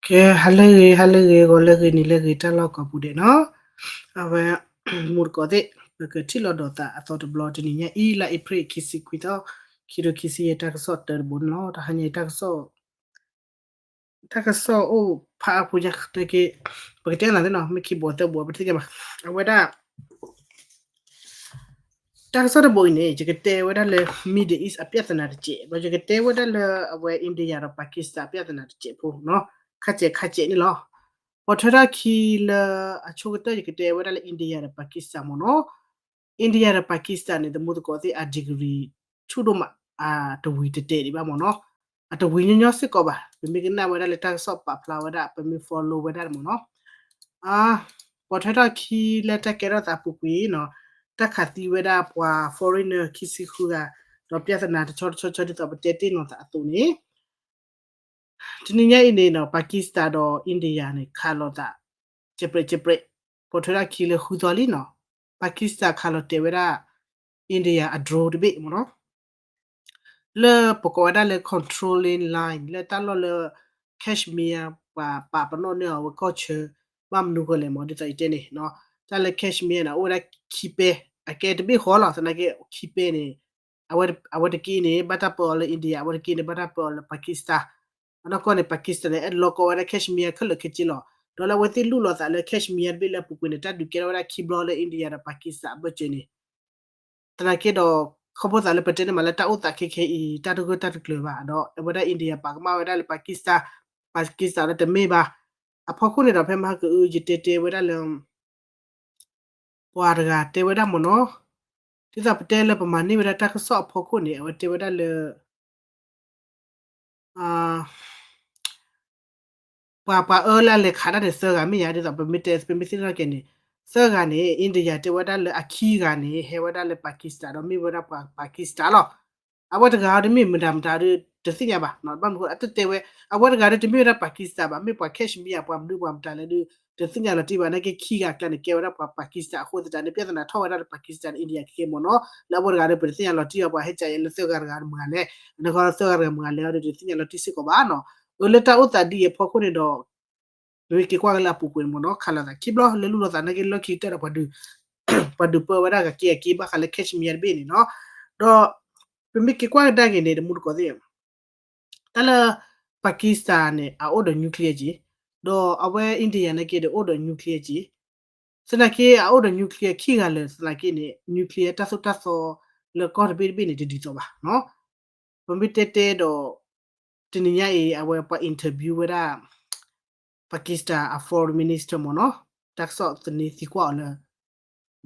ကဲ ဟါလၢအဂ့ၤ ဟါလၢအဂ့ၤ ဂီၤလၢအဂ့ၤ နံၤလၢအဂ့ၤ တၢ်လီၢ်ကိးပူၤဒဲးနီၤ. အဝဲ မုၢ်တကိးသ့ၣ် ပကထံၣ်လိာ်ဒီးသးအသီတဘျီ တနံၤညါအံၤ လါအ့ဖြ့ၣ် ခံဆံခွံသီ ခံကထိခံဆံယဲၢ် တၢ်ကစီၣ်တၢတဘိန့ၣ်လီၤ. တဟါညါအံၤ တၢ်ကစီၣ် တၢ်ကစီၣ်အိၣ်ဖးအါဖိညါ တက့ၢ် ပကတဲနၤသ့ၣ်နီၤ မ့ၢ်ခံဘိသၢဘိ ပတသ့ၣ်ညါဘၣ်. အဝဲဒၣ် တၢ်ကစီၣ်တဘိအံၤန့ၣ် ယကတဲဝဲဒၣ်လၢ Middle East အပြဿနာတစဲး ဒီးယကတဲဝဲဒၣ်လၢအဝဲ India ဒီး Pakistan အပြဿနာတစဲးဖိနီၤ ခါစဲးခါစဲးန့ၣ်လီၤ. ပိာ်ထွဲထီၣ်ခံလၢအဆိကတၢၢ် ယကတဲဝဲဒၣ်လၢ India ဒီး Pakistan မ့ၢ်နီၤ. India ဒီး Pakistan န့ၣ် တမူသကိးသ့ၣ်အ degree ဆူၣ်ဒိၣ်မး အတဝံၤတတဲာ်ဒံးဘၣ်မ့ၢ်နီၤ. အတဝံၤညီညီစ့ၢ်ကီးဘၣ်. ပမ့ၢ်ကနၣ်ဝဲဒၣ်လၢတၢ်ကစီၣ်ပာ်ဖျါဝဲဒၣ် ပမ့ၢ် follow ဝဲဒၣ်မ့ၢ်နီၤ. ပိာ်ထွဲထီၣ်ခံလၢတၢ်ကဲထီၣ်သးပူၤကွံာ်နီၤ တၢ်ခးသံဝဲဒၣ်ပှၤ foreigner ခံဆံဃုဂၤ ဒီးပြဿနာတဆီတဆီဆီဒ်သိးပတဲတ့ၢ်နီၤသးအသိးန့ၣ် တနံၤညါအံၤန့ၣ်နီၤ Pakistan ဒီး India န့ၣ် ခးလိာ်သး ကဲပြဲးကဲပြဲး ပိာ်ထွဲထီၣ်ခံလၢဃုသီလံနီၤ. Pakistan ခးလိာ်တဲာ်ဝဲဒၣ် India အ drone တဘ့ၣ်မ့ၢ်နီၤ လၢပကိးဝဲဒၣ်လၢ controlling line လၢတၢ်လီၢ်လၢ Kashmir ပှၤပာ်ပနီၣ်န့ၢ်အီၤဝဲကီၢ်ဆၢ ဘၣ်မနုၤဃိလဲၣ်မ့ၢ် ဒ်သိးယတဲန့ၣ် တၢ်လၢ Kashmir န့ၣ် အိၣ်ဝဲဒၣ်ခံပဲ အကဲတဘ့ၣ်ဃီလီၤ သနာ်က့ခံပဲန့ၣ် အဝဲတက့ၢ်န့ၣ် ဘၣ်တၢ်ပၢအီၤလၢ India အဝဲတက့ၢ်န့ၣ် ဘၣ်တၢ်ပၢအီၤလၢ Pakistan အနီၢ်ကီၢ်န့ၣ် Pakistan န့ၣ် အဲၣ်ဒိးလီၤကီဝဲဒၣ် Kashmir ခဲလၢာ်ခဲဆ့လီၤ. ဒီးလၢအဝဲသ့ၣ်လူၢ်လိာ်သးလၢ Kashmir တဘ့ၣ်လၢအပူၤကွံာ်န့ၣ် တၢ်ဒုးကဲထီၣ်ဝဲဒၣ်ခံဘျီလၢ India ဒီး Pakistan အဘၢၣ်စၢၤန့ၣ် သနာ်က့ဒီး ခီဖျိသးလၢပတဲန့ၣ်မးလၢတၢ်အိၣ်သးခဲခဲအံၤ တၢ်တဂၢၢ်တၢ်တကျၢၤဘၣ် ဒီးအဝဲဒၣ် India ပာ်ကမၣ်ဝဲဒၣ်လၢ Pakistan, Pakistan ဒီးတမ့ၢ်ဘၣ်. အဖီခိၣ်န့ၣ်ဒီး ဖဲမဟါကအု ယတဲတဲဝဲဒၣ်လၢ ပှၤတဂၤတဲဝဲဒၣ်မ့ၢ်နီၤ, ဒ်သိးပတဲလၢပမၤန့ၢ်ဝဲဒၣ်တၢ်ကစီၣ်အဖီခိၣ်န့ၣ် အဝဲတဲဝဲဒၣ်လၢ ပှၤပှၤအၢလၢအလဲၤခးတၢ်န့ၣ် သၢဂၤမ့ၢ်ယါ ဒ်သိးပမ့ၢ်တဲ ပမ့ၢ်သ့ၣ်နီၣ်က့ၤန့ၣ် သၢဂၤန့ၣ် India တဲဝဲဒၣ်လၢအခံဂၤန့ၣ် ဟဲဝဲဒၣ်လၢ Pakistan ဒီးမ့ၢ်ဝဲဒၣ်ပှၤ Pakistan လီၤ. အဝဲတဂၤဒီးမ့ၢ်မတၤမတၤဒီး တသ့ၣ်ညါဘၣ်, ဘၣ်မနုၤဃိ အတတဲဝဲ အဝဲတဂၤဒီးတမ့ၢ်ဝဲဒၣ် Pakistan ဘၣ်, မ့ၢ်ပှၤ Kashmir ပှၤမနုၤပှၤမတၤလဲၣ်ဒီး တသ့ၣ်ညါလီၤတံၢ်ဘၣ်, နာ်က့ခံဂၤအကျါန့ၣ် ကဲဝဲဒၣ်ပှၤ Pakistan အဃိသတးန့ၣ် ပြဿနာထီၣ်ဝဲဒၣ်လၢ Pakistan India ခဲခဲမ့ၢ်နီၤ, လၢအဝဲတဂၤဒီး ပတသ့ၣ်ညါလီၤတံၢ်အီၤ ပှၤဟဲကၠးယဲလၢသၢဂၤတဂၤမုၢ်ဂၤလဲၣ်, အနီၢ်ကီၢ်သၢဂၤတဂၤမုၢ်ဂၤလဲၣ်ဒီး တသ့ၣ်ညါလီၤတံၢ်စ့ၢ်ကီးဘၣ်နီၤ, အလၢတၢ်အိၣ်သးဒ်အံၤအဖီခိၣ်န့ၣ်ဒီး ပမ့ၢ်က့ၤကွၢ်က့ၤလၢအပူၤကွံာ်န့ၣ်မ့ၢ်နီၤ ခးလိာ်သးခံဘျီ လၢလူၢ်လိာ်သးနာ်က့လီၢ်ခံကတၢၢ်ဒီး ပှၤဒုးပၢဝဲဒၣ်ဂၤက့ၤအက့ၤဘၣ်ဃးလၢ Kashmir တဘ့ၣ်န့ၣ်နီၤ, ဒီး ပမ့ၢ်က့ၤကွၢ်ကဒါက့ၤန့ၣ် တမူတကိးသ့ၣ် တၢ်လၢ Pakistan န့ၣ် အအိၣ်ဒီး nuclear က့ၤ, ဒီးအဝဲ India နာ်က့ဒီးအိၣ်ဒီး nuclear က့ၤ, သနာ်က့အအိၣ်ဒီး nuclear ခံဂၤလၢာ်သနာ်က့န့ၣ် nuclear တၢ်သိၣ်တၢ်သီလၢကီၢ်တဘ့ၣ်တဘ့ၣ်န့ၣ် တဒ်သိးဘၣ်နီၤ, ပမ့ၢ်တဲတဲဒီး တနံၤညါအံၤ အဝဲပှၤ interview ဝဲဒၣ် Pakistan အ foreign minister မ့ၢ်နီၤ, တၢ်ကစီၣ်သန့သံကွၢ်အီၤလၢ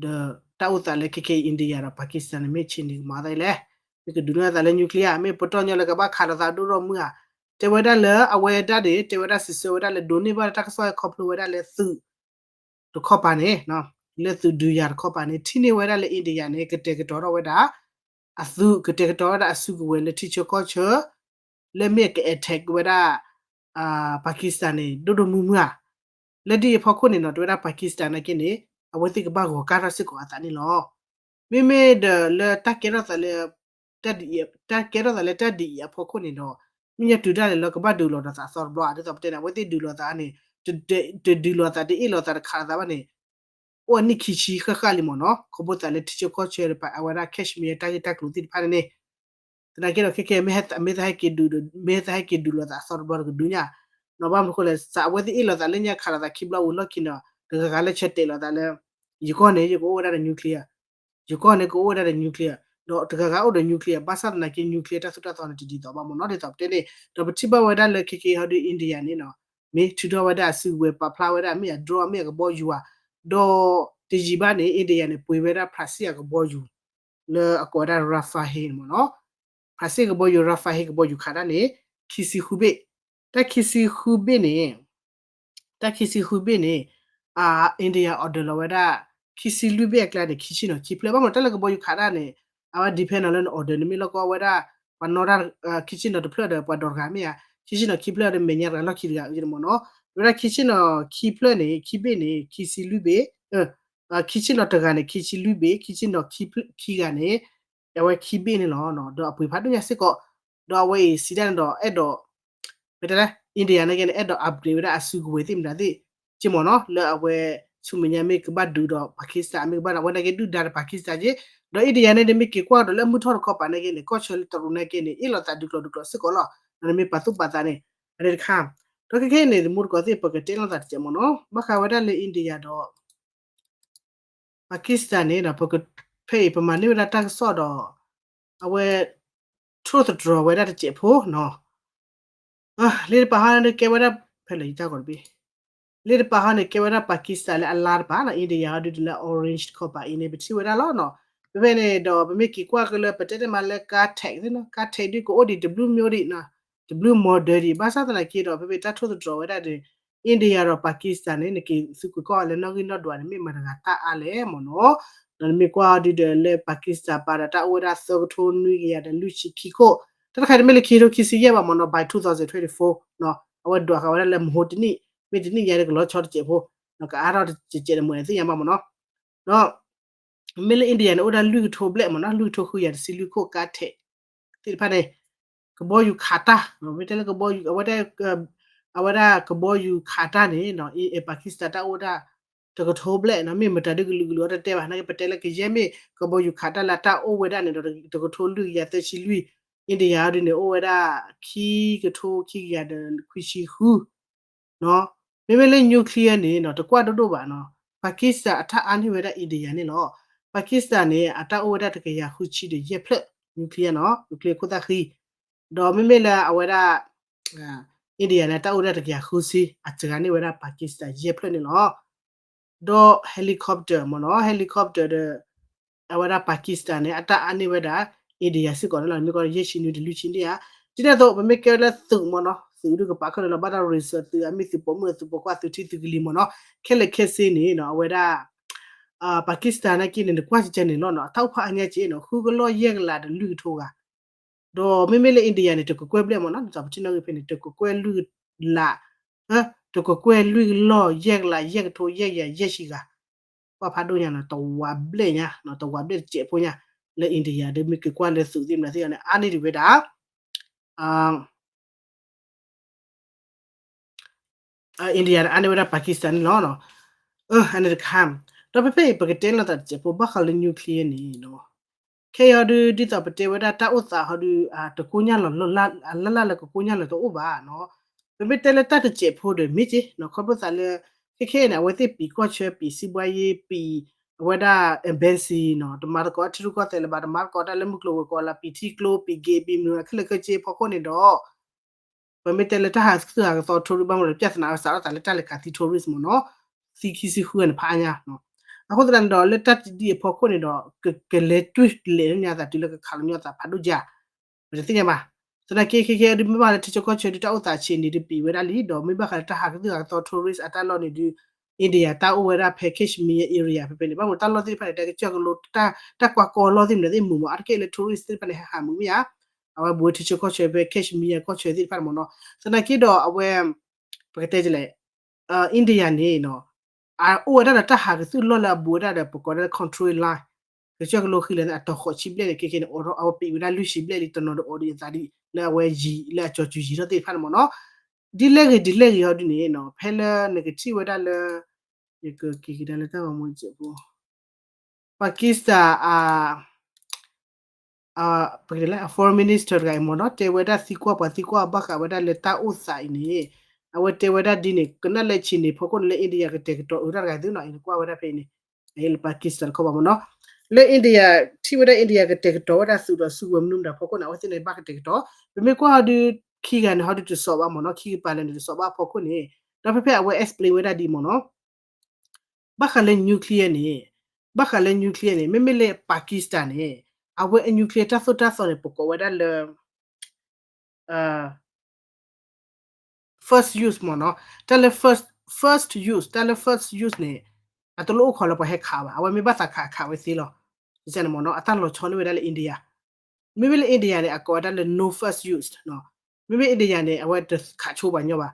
ဒီးတၢ်အိၣ်သးလၢခဲခဲအံၤ India ဒီး Pakistan န့ၣ် မ့ၢ်ဆံးန့ၢ်ကမၤသးလဲၣ်, မ့ၢ်ကဒုးနဲၣ်သးလၢ nuclear မ့ၢ်ပတီၢ်ညီလၢကဘၣ်ခးလိာ်သးဒိၣ်ထီၣ်မုၢ်ဧါ, တဲဝဲဒၣ်လၢအဝဲဒၣ်န့ၣ် တဲဝဲဒၣ်စံးဆၢဝဲဒၣ်လၢ ဒိးန့ၢ်ဘၣ်တၢ်ကစီၣ်ဟဲခီဖျိဝဲဒၣ်လၢသုး တခီပၤန့ၣ်, လၢသုးဒုးယၤတခီပၤန့ၣ် ထံၣ်န့ၢ်ဝဲဒၣ်လၢ India န့ၣ် ကတဲာ်ကတီၤထီၣ်ဝဲဒၣ် အသုး ကတဲာ်ကတီၤဝဲဒၣ်အစုကဝဲၤလၢထံဆၢကီၢ်ဆၢ လၢမ့ၢ်က attack ဝဲဒၣ် Pakistan န့ၣ် ဒိၣ်ဒိၣ်မုၢ်မုၢ်ဧါ, လၢဒ်အံၤအဖီခိၣ်န့ၣ်နီၤ တဲဝဲဒၣ် Pakistan နာ်က့န့ၣ် အဝဲသ့ၣ်ကဘၣ်ဂီၤကၢ်ထီၣ်စ့ၢ်ကီးအသးန့ၣ်လီၤ. မ့မ့ၢ်ဒီးလၢတၢ်ကဲထီၣ်သးလၢ တၢ်ကဲထီၣ်သးလၢတၢ်ဒုးအံၤအဖီခိၣ်န့ၣ်ဒီး မ့ၢ်ညါတုၤဒၣ်လဲာ်လၢကဘၣ်ဒုးလိာ်ဒီးသးအသီတဘျီဧါ, ဒ်သိးပတဲန့ၣ် အဝဲသ့ၣ်ဒုးလိာ်သးန့ၣ် တဒုးလိာ်သးတအ့ၣ်လိာ်သးတခးလိာ်သးဘၣ်န့ၣ် အိၣ်အနံၣ်ခံဆံဃၣ်ဃၣ်လံမ့ၢ်နီၤ, ခီဖျိသးလၢထံဆၢကီၢ်ဆၢအဝဲဒၣ် Kashmir တၢ်ဂ့ၢ်တၢ်ကျိၤသ့ၣ်တဖၣ်န့ၣ်န့ၣ် သနာ်က့ဒီးခဲကဲ မ့ၢ်ဟဲသးဟဲက့ၤဒုးဒီး မ့ၢ်ဟဲသးဟဲက့ၤဒုးလိာ်သးအသီတဘျီတကဒုညါ, ဒီးဘၣ်မနုၤဃိလဲၣ် စးအဝဲသ့ၣ်အ့ၣ်လိာ်သးလၢညါခးလိာ်သးခံဘျီဝံၤလီၢ်ခံန့ၣ်ဒီး တဂၤဂၤလၢဆၢတဲာ်လိာ်သးလၢ ယကီၢ်န့ၣ် ယကအိၣ်ဝဲဒၣ်ဒီး nuclear, ယကီၢ်န့ၣ်ကအိၣ်ဝဲဒၣ်ဒီး nuclear, ဒီးတဂၤဂၤအိၣ်ဒီး nuclear ဘၣ်ဆၣ်သနာ်က့ nuclear တၢ်သိၣ်တၢ်သီန့ၣ်တဒ်သိးဘၣ်မ့ၢ်နီၤ, ဒ်သိးပတဲန့ၣ် ဒီးပထံၣ်ဘၣ်ဝဲဒၣ်လၢခဲကဲဟီဒု India န့ၣ်နီၤ မ့ၢ်ထုးထီၣ်ဝဲဒၣ်အစုကဝဲၤ ပာ်ဖျါဝဲဒၣ်မ့ၢ်အ drone မ့ၢ်အကဘီယူၤဧါ, ဒီးတယံာ်ဘၣ်န့ၣ် India န့ၣ် ပှ့ၤဝဲဒၣ် Brazil အကဘီယူၤ လၢအကိးဝဲဒၣ် Rafale န့ၣ်မ့ၢ်နီၤ, Brazil ကဘီယူၤ Rafale ကဘီယူၤခးတၢ်န့ၣ် ခံဆံဃုဘ့ၣ်, တၢ်ခံဆံဃုဘ့ၣ်န့ၣ် တၢ်ခံဆံဃုဘ့ၣ်န့ၣ် India order လီၤဝဲဒၣ် ခံဆံလွံၢ်ဘ့ၣ်အကျါန့ၣ် ခံဆံနီၤခံဖျၢၣ်, ဘၣ်မနုၤတၢ်လၢကဘီယူၤခးတၢ်န့ၣ် အဝဲ depend on လၢန order န့ၣ် မ့ၢ်လီၤကီဝဲဒၣ် ပှၤနီၣ်တၢ် ခံဆံနီၤတဖျၢၣ်ဒီး ပှၤဒီးတဂၤမ့ၢ်ဧါ, ခံဆံနီၤခံဖျၢၣ်ဒီး မဲာ်ညါတဂၤလီၢ်ခံတဂၤမ့ၢ်နီၤ, ဝဲဒၣ်ခံဆံနီၤခံဖျၢၣ်န့ၣ် ခံဘ့ၣ်န့ၣ် ခံဆံလွံၢ်ဘ့ၣ် ခံဆံနီၤတဂၤန့ၣ် ခံဆံလွံၢ်ဘ့ၣ်, ခံဆံနီၤခံဂၤန့ၣ် အဝဲခံဘ့ၣ်န့ၣ်လီၤ, ဒီးအပှ့ၤဖးဒိၣ်ညါစ့ၢ်ကီး, ဒီးအဝဲအံၤစံးဒၣ်န့ၣ်ဒီး အဲၣ်ဒိး မ့ၢ်တဲလၢ India န့ၣ်က့န့ၣ် အဲၣ်ဒိး upgrade ဝဲဒၣ်အစုကဝဲၤသ့ၣ်မတၤသ့ၣ် က့မ့ၢ်နီၤ, လၢအဝဲဆူမဲာ်ညါမ့ၢ်ကဘၣ်ဒုးဒီး Pakistan မ့ၢ်ကဘၣ်ဒီး အဝဲန့ၣ်က့ဒုၣ်ဒါဒီး Pakistan က့, ဒီး India န့ၣ် မ့ၢ်က့ၤကွၢ်ဒီးလၢအမုၢ်ထီၣ်တခီပၤန့ၣ်က့န့ၣ် ကီၢ်ဆၢလၢတရူးန့ၣ်က့န့ၣ် အ့ၣ်လိာ်သးဒုးကျိၤဒုးကျိၤစ့ၢ်ကီးလီၤ, နမ့ၢ်ပာ်သူၣ်ပာ်သးန့ၣ် အန့ၣ်တခါ, ဒီးခဲကဲန့ၣ် တမူတကိးသ့ၣ် ပကတဲလိာ်သးတစဲးမ့ၢ်နီၤ, ဘၣ်ဃးဝဲဒၣ်လၢ India ဒီး Pakistan န့ၣ်ဒီး ပက ဖဲအံၤ ပမၤန့ၢ်ဝဲဒၣ်တၢ်ကစီၣ်ဒီး အဝဲ ထိၣ်သတြီၤဝဲဒၣ်တစဲးဖိနီၤ, လ့တပာ်ဟီန့ၣ်ကဲဝဲဒၣ် ဖဲလၢယတၢ်ဂီၤတဘ့ၣ်, လ့တပာ်ဟီန့ၣ်ကဲဝဲဒၣ် Pakistan လၢအလါတပၤနီၤ, India ဟီဒုးလၢ orange တခီပၤအံၤန့ၣ် ပထံၣ်ဝဲဒၣ်လီၤနီၤ, ဖဲဖဲန့ၣ်ဒီး ပမ့ၢ်က့ၤကွၢ်က့ၤလၢပတဲတ့ၢ်မးလၢ ကါ tech သ့ၣ်နီၤ, ကါ tech ဒုးကအိၣ်ဒံးတဘျုးမံၤဒံးနီၤ, တဘျုး model ဒံး, ဘၣ်ဆၣ်သနာ်က့ဒီး ဖဲဖဲတၢ်ထိၣ်သတြီၤဝဲဒၣ်ဒီး India ဒီး Pakistan န့ၣ် နက့ၤသုကွဲးကွၢ်လၢနီၣ်ဂံၢ်နီၣ်ဒွးန့ၣ် မ့ၢ်မတၤတဂၤတၢ်အါလဲၣ်မ့ၢ်နီၤ, ဒီးနမ့ၢ်ကွၢ်အီၤဒုးဒီးလၢ Pakistan ပာ်ဒီးတၢ်အိၣ်ဝဲဒၣ်သၢကထိနွံကယၤဒီးလွံၢ်ဆံခံခိၣ်, တၢ်တခါန့ၣ်မ့ၢ်လၢခံကထိခံဆံယဲၢ်ဘၣ်မ့ၢ်နီၤ, by two thousand twenty-four နီၤ, အဝဲဒွးဃာ်ဝဲဒၣ်လၢမဟိတနံၣ်, မ့ၢ်တနံၣ်ညါဒီးကလီၤဆီတစဲးဖိ, နီၤ ကအါထီၣ်တစဲးစဲးတမုာ်န့ၣ်သ့ၣ်ညါဘၣ်မ့ၢ်နီၤ, ဒီး မ့မ့ၢ်လၢ India န့ၣ် အိၣ်ဒၣ်လွံၢ်ကထိဘျဲၣ်မ့ၢ်နီၤ, လွံၢ်ကထိဃုကယၤတဆံလွံၢ်ခိၣ် ကါ tech သ့ၣ်တဖၣ်န့ၣ် ကဘီယူၤခးတၢ်, မ့ၢ်တဲလၢကဘီယူၤ အဝဲဒၣ် အဝဲဒၣ်ကဘီယူၤခးတၢ်န့ၣ်နီၤ, Pakistan တၢ်အိၣ်ဝဲဒၣ် တကထိဘျဲၣ်နီၤ, မ့ၢ်မတၤဒုးကလုာ်ကလုာ်အီၤတတဲဘၣ်, နာ်က့ပတဲလၢကယဲၢ်မ့ၢ်ကဘီယူၤခးတၢ်လၢတၢ်အိၣ်ဝဲဒၣ်န့ၣ်ဒီး တကထိလွံၢ်ကယၤသၢဆံလွံၢ်, India ဒုးန့ၣ် အိၣ်ဝဲဒၣ်ခံကထိခံကယၤဒီးခွံဆံဃု နီၤ, မ့မ့ၢ်လၢ nuclear န့ၣ်နီၤ တကွၢ်ဒိၣ်ဒိၣ်ဘၣ်နီၤ, Pakistan အတၢ်အါန့ၢ်ဝဲဒၣ် India န့ၣ်လီၤ, Pakistan န့ၣ် အတၢ်အိၣ်ဝဲဒၣ်တကယၤဃုဆံဒီးယဲၢ်ဖျၢၣ် nuclear နီၤ, nuclear ခိၣ်သၣ်ဃံ, ဒီးမ့မ့ၢ်လၢအဝဲဒၣ် India န့ၣ် အတၢ်အိၣ်ဝဲဒၣ်တကယၤဃုဆံ အစှၤန့ၢ်ဝဲဒၣ် Pakistan ယဲၢ်ဖျၢၣ်န့ၣ်လီၤ. ဒီး helicopter မ့ၢ်နီၤ, helicopter ဒီး အဝဲဒၣ် Pakistan န့ၣ် အတၢ်အါန့ၢ်ဝဲဒၣ် India စ့ၢ်ကီးန့ၣ်လီၤ, မ့ၢ်ကီးယဲၢ်ဆံနွံတလွံၢ်ဆံန့ၣ်ဧါ, ဒ်န့ၣ်အသိး ပမ့ၢ်ကဲလၢသုးမ့ၢ်နီၤ, သုးဒုးကပာ်ခၢၣ်လၢလီၤဘၣ်တၢ် research သုးအမ့ၢ်သုးပိာ်မုၣ် သုးပိာ်ခွါ သုးထံသုးကလံၤမ့ၢ်နီၤ, ခဲလၢာ်ခဲဆ့န့ၣ်နီၤ အဝဲဒၣ် Pakistan နာ်က့န့ၣ် နကွၢ်ကကဲန့ၣ်လီၤနီၤ, အတၢ်အိၣ်ဖးအါညါက့နီၤ ဃုကလီၢ်ယဲၢ်ကလးဒီးလွံၢ်ကထိဂၤ ဒီးမ့မ့ၢ်လၢ India န့ၣ် တကကွဲၢ်ဘျဲၣ်မ့ၢ်နီၤ, ဒ်သိးပထံၣ်နီၣ်ဂံၢ်ဖဲန့ၣ် တကကွဲၢ်လွံၢ်ကလး, တကကွဲၢ်လွံၢ်ကလီၢ်ယဲၢ်ကလး ယဲၢ်ကထိ ယဲၢ်ကယၤ ယဲၢ်ဆံဂၤ, ကွၢ်ဖးဒိၣ်ညါနီၤ, တဝးဘျဲၣ်ညါ, တဝးဘျဲၣ်တစဲးဖိညါ, လၢ India ဒီးမ့ၢ်က့ၤကွၢ်လၢသုးသ့ၣ်မနုၤသ့ၣ်န့ၣ် အါန့ၢ်ဒံးဝဲဒၣ် India န့ၣ် အါန့ၢ်ဝဲဒၣ် Pakistan န့ၣ်လီၤ. အန့ၣ်တခါ, ဒီးဖဲဖဲအံၤ ပကတဲလိာ်သးတစဲးဖိ ဘၣ်ဃးလၢ nuclear န့ၣ်နီၤ, ခဲအံၤဒုး ဒ်သိးပတဲဝဲဒၣ်တၢ်အိၣ်သးဟီဒုး တကိညၢ်လီၤ အလၢ်လၢ်လၢကကိညၢ်လီၤတအိၣ်ဘၣ်နီၤ, ပမ့ၢ်တဲလၢတၢ်တစဲးဖိဒီးမ့ၢ်က့နီၤ, ခီဖျိသးလၢ ခဲခဲအံၤန့ၣ် အဝဲသ့ၣ်ပံၤကီၢ်ဆၢ ပံၤစံးဘှါယ့ ပံၤ အဝဲဒၣ် embassy နီၤ, တမၤသကိးထံရူၢ်ကီၢ်သဲးလၢၤဘၣ်, တမၤသကိးတၢ်လၢမုၢ်ကျိၤဝဲၤကွာ်လၢ ပံၤထံကျိ ပံၤဂ့ၤ ပံၤမနုၤခဲလၢာ်ခဲဆ့ဖီခိၣ်န့ၣ်ဒီး ပမ့ၢ်တဲလၢတၢ်ဟးကသုၣ်ဟးကသီ tourist ဘၣ်မနုၤလဲၣ် ပြဿနာစးထီၣ်သးလၢတၢ်လဲၤခးသံ tourist မ့ၢ်နီၤ, သံခံဆံဃုဂၤန့ၣ်ဖးအါညါ, အဃိသတးန့ၣ်ဒီး လၢတၢ်တဒ်အံၤအဖီခိၣ်န့ၣ်ဒီး ကလဲၤတွံၢ်လဲၤလၢညါသးတုၤလၢကခးလီၤညီသးဖးဒိၣ်ကၢ်, ပတသ့ၣ်ညါဘၣ်, သနာ်က့ခဲခဲဒုးမ့ၢ်ဘၣ်လၢထံဆၢကီၢ်ဆၢဒုးတၢ်အိၣ်သးဆံးန့ၣ်ဒုးပံးဝဲဒၣ်လံ, ဒီးမ့ၢ်ဘၣ်ဃးလၢတၢ်ဟးကသုၣ်ဟးကသီ tourist အတၢ်လီၢ်န့ၣ်ဒုး India တၢ်အိၣ်ဝဲဒၣ်ဖဲ Kashmir area ဖဲဖဲန့ၣ် ဘၣ်မနုၤတၢ်လီၢ်သ့ၣ်တဖၣ်န့ၣ် တၢ်ကစၢၢ်ကလိ တၢ်ကွၢ်ကီလီၢ်သ့ၣ်မနုၤသ့ၣ်မုာ်မး အါတက့ၢ်လၢ tourist သ့ၣ်တဖၣ်န့ၣ် ဟဲဟးမုာ်မ့ၢ်ဧါ, အဝဲဘူးဝဲထံဆၢကီၢ်ဆၢဖဲ Kashmir ကီၢ်ဆၢသ့ၣ်တဖၣ်န့ၣ်မ့ၢ်နီၤ, သနာ်က့ဒီးအဝဲ ပကတဲလဲၣ် India န့ၣ်နီၤ, အအိၣ်ဝဲဒၣ်ဒီးတၢ်ဟးကသုၣ်လီၢ်လၢအဘူးဝဲဒၣ်ဒီး ပကိးဒၣ်လၢ control line, ကစၢၢ်ကလိဃံလၤန့ၣ် အတီၤဃိးဆံဘျဲၣ်န့ၣ် ခဲခဲန့ၣ် အိးထီၣ် အဝဲပံးဝဲဒၣ်လွံၢ်ဆံဘျဲၣ်လံ တနီၤဒီးအိးဒံးအသးဒ် လၢအဝဲယံၤ လၢအကၠီၤစူၤယံၤထီၣ်သ့ၣ်တဖၣ်န့ၣ်မ့ၢ်နီၤ. ဒ်လဲၣ်ဂ့ၤဒ်လဲၣ်ဂ့ၤဟီဒ်န့ၣ်နီၤ ဖဲလၢနကထံၣ်ဝဲဒၣ်လၢ ယကက့ၤကဒါလၢတၢ်ဂီၤမူစဲးဖိ Pakistan အ ပကတဲလၢ foreign minister တဂၤအံၤမ့ၢ်နီၤ တဲဝဲဒၣ်သံကွၢ်ပှၤသံကွၢ်ဘၣ်ဃးဝဲဒၣ်လၢတၢ်အိၣ်သးအံၤန့ၣ် အဝဲတဲဝဲဒၣ်ဒ်န့ၣ် ကနၣ်လၢဆံးန့ၣ် ဖီခိၣ်န့ၣ်လၢ India ကတဲာ်ကတီၤအုးတၢ်တဂၤသုနီၤ အံၤနကွၢ်ဝဲဒၣ်ဖဲအံၤန့ၣ် လၢ Pakistan တခီဘၣ်မ့ၢ်နီၤ လၢ India ထံၣ်ဝဲဒၣ် India ကတဲာ်ကတီၤဝဲဒၣ်သုးဒီးစုကဝဲၤမနုၤမတၤဖီခိၣ်န့ၣ် အဝဲသ့ၣ်န့ၣ်ဘၣ်ကတဲာ်ကတီၤ ပမ့ၢ်ကွၢ်ဟီဒုး ခံဂၤန့ၣ် ဟီဒုးတစီၤဘၣ်မ့ၢ်နီၤ ခံကပၤလၢာ်န့ၣ်တစီၤဘၣ်ဖီခိၣ်န့ၣ် ဒီးဖဲဖဲအဝဲ explain ဝဲဒၣ်ဒ်မ့ၢ်နီၤ ဘၣ်ဃးလၢ nuclear န့ၣ် ဘၣ်ဃးလၢ nuclear န့ၣ် မ့မ့ၢ်လၢ Pakistan န့ၣ် အဝဲအ nuclear တၢ်သိၣ်တၢ်သီန့ၣ် ပကိးဝဲဒၣ်လၢ first use မ့ၢ်နီၤ တၢ်လၢ first first use တၢ်လၢ first use န့ၣ် အတလိၣ်အိၣ်ခိးလၢပှၤဟဲခးဘၣ် အဝဲမ့ၢ်ဘၣ်သးခးအခးဝဲသ့လီၤ န့ၣ်မ့ၢ်နီၤ အတၢ်လီၤဆီန့ၢ်ဝဲဒၣ်လၢ India မ့မ့ၢ်လၢ India န့ၣ် အကိးဝဲဒၣ်လၢ no first use မ့မ့ၢ် India န့ၣ် အဝဲတခးဆိပှၤညီဘၣ်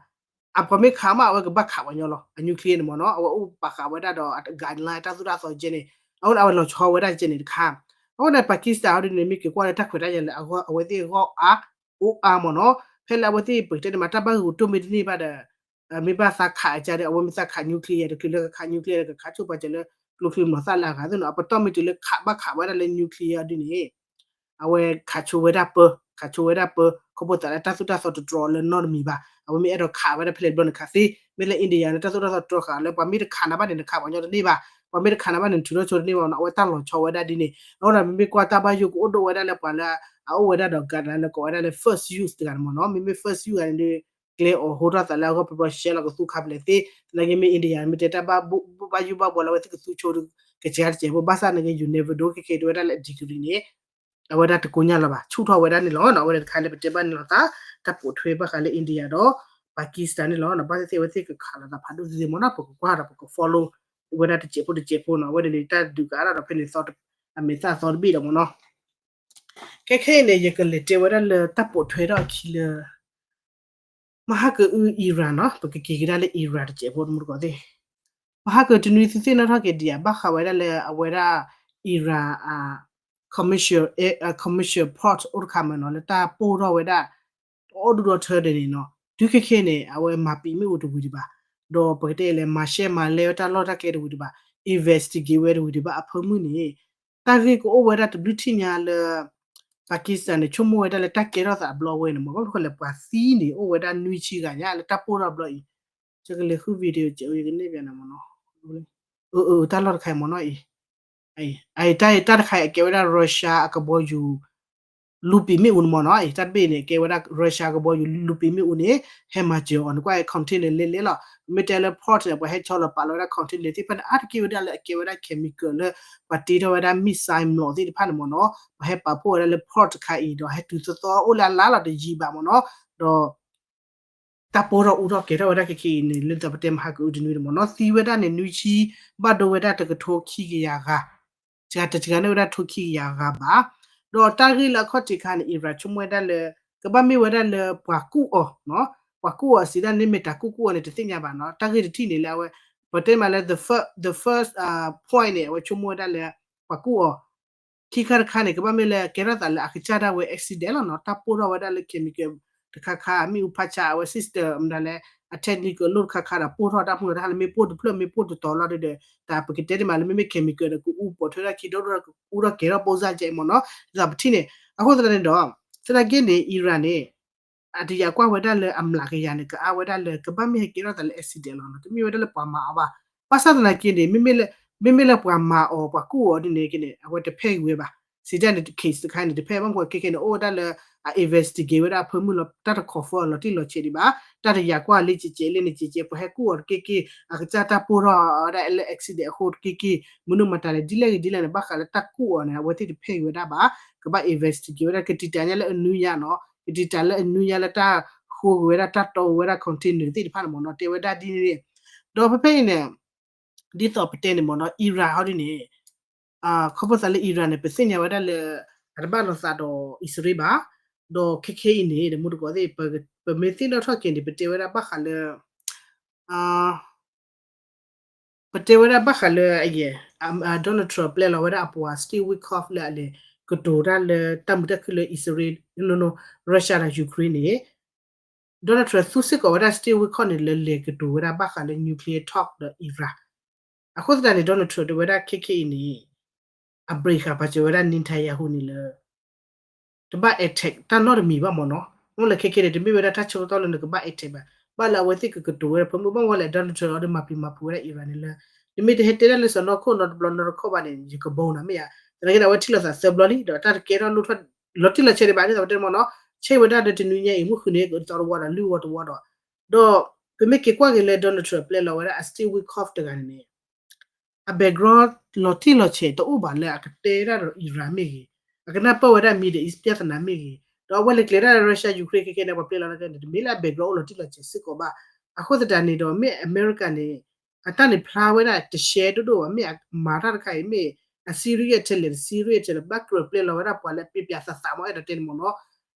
အပှၤမ့ၢ်ခးမး အဝဲကဘၣ်ခးပှၤညီလီၤ အ nuclear န့ၣ်မ့ၢ်နီၤ အဝဲအိၣ်ပာ်ဃာ်ဝဲဒၣ်ဒီး guideline တၢ်သိၣ်တၢ်သီကဲန့ၣ် အဃိန့ၣ် အဝဲလီၤဆီဝဲဒၣ်ကဲန့ၣ်တခါ အဃိန့ၣ် Pakistan ဟီဒ်န့ၣ် မ့ၢ်က့ၤကွၢ်လၢတၢ်ခွဲးတၢ်ယာ်လၢအဝဲသ့ၣ်အဂီၢ်အါ အိၣ်အါမ့ၢ်နီၤ ဖဲလၢအဝဲသ့ၣ်ပကတဲန့ၣ်မး တၢ်ဘၣ်ဂုာ်တိၢ်မ့ၢ်တန့ၢ်ဘၣ်ဒီး မ့ၢ်ဘၣ်သးခးအကါဒီး အဝဲမ့ၢ်သးခး nuclear တချုးလၢကခး nuclear ဒီးကခးဆိပာ်စၢၤလၢ ကျိချံမျိာ်သၣ်လၢအဂၤသ့ၣ်နီၤ အပတီၢ်မ့ၢ်တုၤလၢခးဘၣ်ခးဝဲဒၣ်လၢ nuclear ဒ်န့ၣ် အဝဲခးဆိဝဲဒၣ်ပၢ ခးဆိဝဲဒၣ်ပၢ ခီဖျိသးလၢတၢ်သိၣ်တၢ်သီတတြီလၢနီတမံၤဘၣ် အဝဲမ့ၢ်အဲၣ်ဒိးခးဝဲဒၣ်ဖဲလဲၣ်တဘျီန့ၣ်ခးသ့ မ့ၢ်လၢ India န့ၣ် တၢ်သိၣ်တၢ်သီတတြီဃာ်လၢ ပှၤမ့ၢ်တခးနၤဘၣ်န့ၣ် နခးပှၤညီတန့ၢ်ဘၣ် ပှၤမ့ၢ်တခးနၤဘၣ်န့ၣ် နထုးထီၣ်ဆိတန့ၢ်ဘၣ်နီၤ အဝဲတၢ်လီၤဆီဝဲဒၣ်ဒ်န့ၣ် အဃိဒီးမ့မ့ၢ်ကွၢ်တၢ်ဘၣ်ယိၣ်ကအိၣ်ဒိၣ်ဝဲဒၣ်လၢပှၤလၢ အအိၣ်ဝဲဒၣ်ဒီး guideline လၢကိးဝဲဒၣ်လၢ first use တဂၤန့ၣ်မ့ၢ်နီၤ မ့မ့ၢ် first use တဂၤန့ၣ်ဒီး ကျဲအိးဟိထီၣ်သးလၢအဂီၢ် ပဘၣ်ရှဲလီၤကသူခါဖဲလဲၣ်သ့ သနာ်က့မ့ၢ် India မ့ၢ်တဲတၢ်ဘၣ်ယိၣ်ဘၣ်ဘှီလၢအဝဲသ့ၣ်ကသူဆိဒီး ကစှၤတစဲးဖိ ဘၣ်ဆၣ်သနာ်က့ you never know ခဲကဲဒၣ်ဝဲဒၣ်လၢအ degree န့ၣ် အဝဲဒၣ်တကိညါလီၤဘၣ် ဆူၣ်ထီၣ်ဝဲဒၣ်န့ၣ်လီၤနီၤ အဝဲဒၣ်တခါလၢပတဲဘၣ်န့ၣ်လီၤသး တၢ်ပိာ်ထွဲဘၣ်ဃးလၢ India ဒီး Pakistan န့ၣ်လီၤနီၤ ဘၣ်သ့ၣ်သ့ၣ်အဝဲသ့ၣ်ကခးလိာ်သးဖးဒိၣ်သ့ၣ်သ့ၣ်မ့ၢ်နီၤ ပကကွၢ်ဒီးပက follow ဝဲဒၣ်တစဲးဖိတစဲးဖိနီၤ အဝဲန့ၣ်န့ၣ် တၢ်ဒုးကအါထီၣ်ဒီးဖဲန့ၣ်သီ အမဲာ်သၣ်သီတဘ့ၣ်ဒီးမ့ၢ်နီၤ ခဲခဲအံၤန့ၣ် ယကလဲၤတဲဝဲဒၣ်လၢတၢ်ပိာ်ထွဲထီၣ်အခံလၢ မဟါကအု Iran နီၤ ပကက့ၤကဒါလၢ Iran တစဲးဖိတမူတကိးသ့ၣ် မဟါကတနွံသုသ့ၣ်နီၣ်ထီၣ်က့ၤဒံးဧါ ဘၣ်ဃးဝဲဒၣ်လၢအဝဲဒၣ် Iran commercial port အိၣ်တခါမ့ၢ်နီၤ လၢတၢ်ပိၢ်ထီၣ်ဝဲဒၣ် တအိၣ်ဒူၣ်ဒီထၢဒၣ်န့ၣ်နီၤ တုၤခဲခဲန့ၣ် အဝဲမၤပံာ်မ့ၣ်အူတဝံၤဒံးဘၣ် ဒီးပကတဲလဲၤမၤရှဲမၤလဲဝဲတၢ်လီၢ်တၢ်ကျဲတဝံၤဒံးဘၣ် investigate ဝဲတဝံၤဒံးဘၣ်အဖၢမုၢ်န့ၣ် တၢ်ဂ့ၢ်ကအိၣ်ဝဲဒၣ်တဘျုးထံၣ်ညါလၢ Pakistan န့ၣ် ဆိကမိၣ်ဝဲဒၣ်လၢတၢ်ကဲထီၣ်သးအဘျီအဝဲန့ၣ် မ့ၢ်ဘၣ်မနုၤဃိလဲၣ် ပှၤသံန့ၣ် အိၣ်ဝဲဒၣ်နွံဆံဂၤညါလၢတၢ်ပိၢ်ထီၣ်အဘျီအံၤ ကလဲၤဃု video ကဲးအိၣ် ယကန့ၢ်ဘၣ်နၤမ့ၢ်နီၤ တၢ်လီၢ်တခါအံၤမ့ၢ်နီၤအံၤ တၢ်တခါအံၤအကဲဝဲဒၣ် Russia အကဘီယူၤ လူၤပံာ်မ့ၣ်အူန့ၣ်မ့ၢ်နီၤ တၢ်တဘ့ၣ်န့ၣ် ကဲဝဲဒၣ် Russia ကဘီယူၤလူၤပံာ်မ့ၣ်အူန့ၣ် ဟဲမၤစၢၤအီၤ နကွၢ် container လဲလဲလီၤ ပမ့ၢ်တဲလၢ port န့ၣ် ပှၤဟဲဆီလီၤပာ်လီၤဝဲဒၣ် container သ့ၣ်တဖၣ်န့ၣ် အါတက့ၢ်ဝဲဒၣ်လၢအကဲဝဲဒၣ် chemical လၢ ပှၤတ့ထီၣ်ဝဲဒၣ် missile မျိာ်သ့ၣ်တဖၣ်န့ၣ်မ့ၢ်နီၤ ပှၤဟဲပာ်ဖှိၣ်ဝဲဒၣ်လၢ port တခါအံၤဒီး ဟဲတုၤသီသီအိၣ်လၢအလါလီၤတယံာ်ဘၣ်မ့ၢ်နီၤ ဒီး တၢ်ပိၢ်ထီၣ်အူထီၣ်ကဲၤထီၣ်ဝဲဒၣ်ခဲခဲအံၤန့ၣ် လၢသးပတဲမဟါကအုတနွံန့ၣ်မ့ၢ်နီၤ သံဝဲဒၣ်န့ၣ် နွံဆံ ဘၣ်ဒိဝဲဒၣ်တကထိခံကယၤဂၤ တဂၤတဂၤန့ၢ်ဝဲဒၣ်ထိခံကယၤဂၤဘၣ် ဒီးတၢ်ဂ့ၢ်လၢအခီၣ်ထံးခါန့ၣ် Iran ဆိကမိၣ်ဝဲဒၣ်လၢ ကဘၣ်မ့ၢ်ဝဲဒၣ်လၢပှၤကူၣ်အီၤ ပှၤကူၣ်အီၤစံးဒၣ်န့ၣ်မ့ၢ်တၢ်ကူၣ်ကူၣ်အီၤန့ၣ် တသ့ၣ်ညါဘၣ်နီၤ တၢ်ဂ့ၢ်တထံၣ်န့ၣ်လၢအဝဲ ပတဲမးလၢ the first point န့ၣ် အဝဲဆိကမိၣ်ဝဲဒၣ်လၢ ပှၤကူၣ်အီၤ ခံခါတခါန့ၣ် ကဘၣ်မ့ၢ်လၢကဲထီၣ်သးလၢအကစၢ်ဒၣ်ဝဲ accident လီၤနီၤ တၢ်ပိၢ်ထီၣ်ဝဲဒၣ်လၢ chemical တခါခါ မ့ၣ်အူဖးဆါ အဝဲ system မတၤလဲၣ် အ technical လိၣ်တခါခါဒီး ပိၢ်ထီၣ်တၢ်မူတၢ်လၢမ့ၢ်ပိၢ်တဖျၢၣ်မ့ၢ်ပိၢ်တတီၤလီၤဒီး တၢ်ပကတဲတ့ၢ်မးလၢမ့မ့ၢ် chemical ဒီး ကအူပိာ်ထွဲဒၣ်ခံဒိၣ်ဒိၣ်ဒီး ကအူထီၣ်ကဲၤထီၣ်ပိၢ်စၢ်ကဲအံၤမ့ၢ်နီၤ ဒ်သိးပထံၣ်န့ၣ် အဃိသတးန့ၣ်ဒီး သနာ်က့န့ၣ် Iran န့ၣ် အတယာ်ကွၢ်ဝဲဒၣ်လၢအမျးကယၤန့ၣ် ကအါဝဲဒၣ်လၢ ကဘၣ်မ့ၢ်ဟဲကဲထီၣ်သးလၢ accident လီၤနီၤ တမ့ၢ်ဝဲဒၣ်လၢပှၤမၤအီၤဘၣ် ဘၣ်ဆၣ်သနာ်က့န့ၣ် မ့မ့ၢ်လၢပှၤမၤအီၤ ပှၤကူၣ်အီၤဒ်န့ၣ်က့န့ၣ် အဝဲတဖဲဂ့ၤဝဲဘၣ် စံးတၢ်န့ၣ် case တခါန့ၣ် တဖဲဘၣ်မ့ၢ်က့ခဲန့ၣ် အိၣ်ဝဲဒၣ်လၢ အ investigate ဝဲဒၣ်အဖၢမုၢ်လီၤ တၢ်တ confirm လီၤတံၢ်လီၤဆဲးဒံးဘၣ် တၢ်တယာ်ကွၢ်လၢကဲကဲလၢန့ၣ်ကဲကဲ ပှၤဟဲကူၣ်အီၤတက့ၢ်က့ၢ် အကစၢ်တၢ်ပိၢ်ထီၣ်ဝဲဒၣ်လၢ accident အဃိတက့ၢ်က့ၢ် မနုၤမတၤလဲၣ် ဒ်လဲၣ်ဂ့ၤဒ်လဲၣ်န့ၣ် ဘၣ်ဃးလၢတၢ်ကူၣ်အီၤန့ၣ် အဝဲသ့ၣ်တဖဲဂ့ၤဝဲဒၣ်ဘၣ် ကဘၣ် investigate ဝဲဒၣ် ကတံာ်တာ်ညါလၢအနွံညါနီၤ ကတံာ်တာ်လၢအနွံညါလၢတၢ်ဃိဂ့ၤဝဲဒၣ်တၢ်တီဂ့ၤဝဲဒၣ် container သ့ၣ်တဖၣ်န့ၣ်မ့ၢ်နီၤ တဲဝဲဒၣ်ဒ်န့ၣ် ဒီးဖဲဖဲအံၤန့ၣ် ဒ်သိးပတဲန့ၣ်မ့ၢ်နီၤ Iran ဟီဒ်န့ၣ် ခီဖျိသးလၢ Iran န့ၣ် ပသ့ၣ်ညါဝဲဒၣ်လၢ အတဘၣ်လိာ်သးဒီးအံၣ်စရ့လးဘၣ် ဒီးခဲခဲအံၤန့ၣ် တမူတကိးသ့ၣ် ပမ့ၢ်သ့ၣ်နီၣ်ထီၣ်က့ၤန့ၣ် ပတဲဝဲဒၣ်ဘၣ်ဃးလၢ ပတဲဝဲဒၣ်ဘၣ်ဃးလၢအယဲၢ် Donald Trump ပျဲလီၤဝဲဒၣ်အပှၤ Steve Witkoff လၢအလဲၤကတိၤတၢ်လၢတၢ်မုာ်တၢ်ခုၣ်လၢ Israel, Russia ဒီး Ukraine န့ၣ် Donald Trump သူစ့ၢ်ကီးဝဲဒၣ် Steve Witkoff န့ၣ် လၢလဲၤကတိၤဝဲဒၣ်ဘၣ်ဃးလၢ nuclear talk ဒီး Iran. အဃိသတးန့ၣ် Donald Trump တဲဝဲဒၣ်ခဲခဲအံၤန့ၣ် အ break ဃာ်ပာ်စၢၤဝဲဒၣ် Netanyahu န့ၣ်လၢ တဘၣ် attack တၢ်နီတမံၤဘၣ်မ့ၢ်နီၤ. မ့ၢ်လၢခဲခဲန့ၣ် တမ့ၢ်ဝဲဒၣ်တၢ်ဆၢကတီၢ်လၢနကဘၣ် attack ဘၣ်. ဘၣ်လၢအဝဲသ့ၣ်ကကတိၤဝဲဒၣ် ဖဲမုၢ်ဘၣ်ဝဲလဲၣ် Donald Trump အီၤဒီးမၤပျံၤမၤဖုးဝဲဒၣ် Iran န့ၣ်လၢ နမ့ၢ်တဟဲတဲဒၣ်လၢစီၤနီၢ်ခိၣ်နီတဘျီနီတခီၣ်ဘၣ်န့ၣ် ယကဘီနၤမ့ၢ်ဧါ. သနာ်က့ဒီး အဝဲထံၣ်လိာ်သးသၢဘျီလံ ဒီးတၢ်တကဲထီၣ်လိၣ်ထီၣ် လီၤတံၢ်လီၤဆဲးဒံးဘၣ် ဒ်သိးပတဲမ့ၢ်နီၤ. ဆဲးဝဲဒၣ်ဒီးတနွံညါအံၤ မုၢ်ဃုနံၤကသီတဝီဒီး လွံၢ်ဝီတဝီဒီး ဒီးပမ့ၢ်က့ၤကွၢ်က့ၤလၢ Donald Trump ပျဲလီၤဝဲဒၣ်အ Steve Witkoff တဂၤန့ၣ်န့ၣ် အ background လီၤတံၢ်လီၤဆဲးတအိၣ်ဘၣ်လၢအကတဲဒၣ်ဒီး Iran မ့ၢ်ဂ့ၤ, အကနၢ်ပၢၢ်ဝဲဒၣ် Middle East ပြဿနာမ့ၢ်ဂ့ၤ, ဒီးအဝဲလဲၤကျဲၤဒၣ် Russia Ukraine ခဲခဲန့ၣ် ပှၤပျဲလီၤန့ၣ် တမ့ၢ်လၢအ background အိၣ်လီၤတံၢ်လီၤဆဲးစ့ၢ်ကီးဘၣ်. အဃိသတးန့ၣ်ဒီး မ့ၢ်အမဲရကၤန့ၣ် အတၢ်န့ၣ်ဖျါဝဲဒၣ်တရှဲဒိၣ်ဒိၣ်ဘၣ်, မ့ၢ်အမၤတၢ်တခါအံၤ မ့ၢ်အ serious ထဲလဲၣ် တ serious ထဲလဲၣ် ဘၣ်ကြၢးပျဲလီၤဝဲဒၣ်ပှၤလၢအပျံၤပျံၤသးသးမ့ၢ်အဲၣ်ဒိးတဲန့ၣ်မ့ၢ်နီၤ.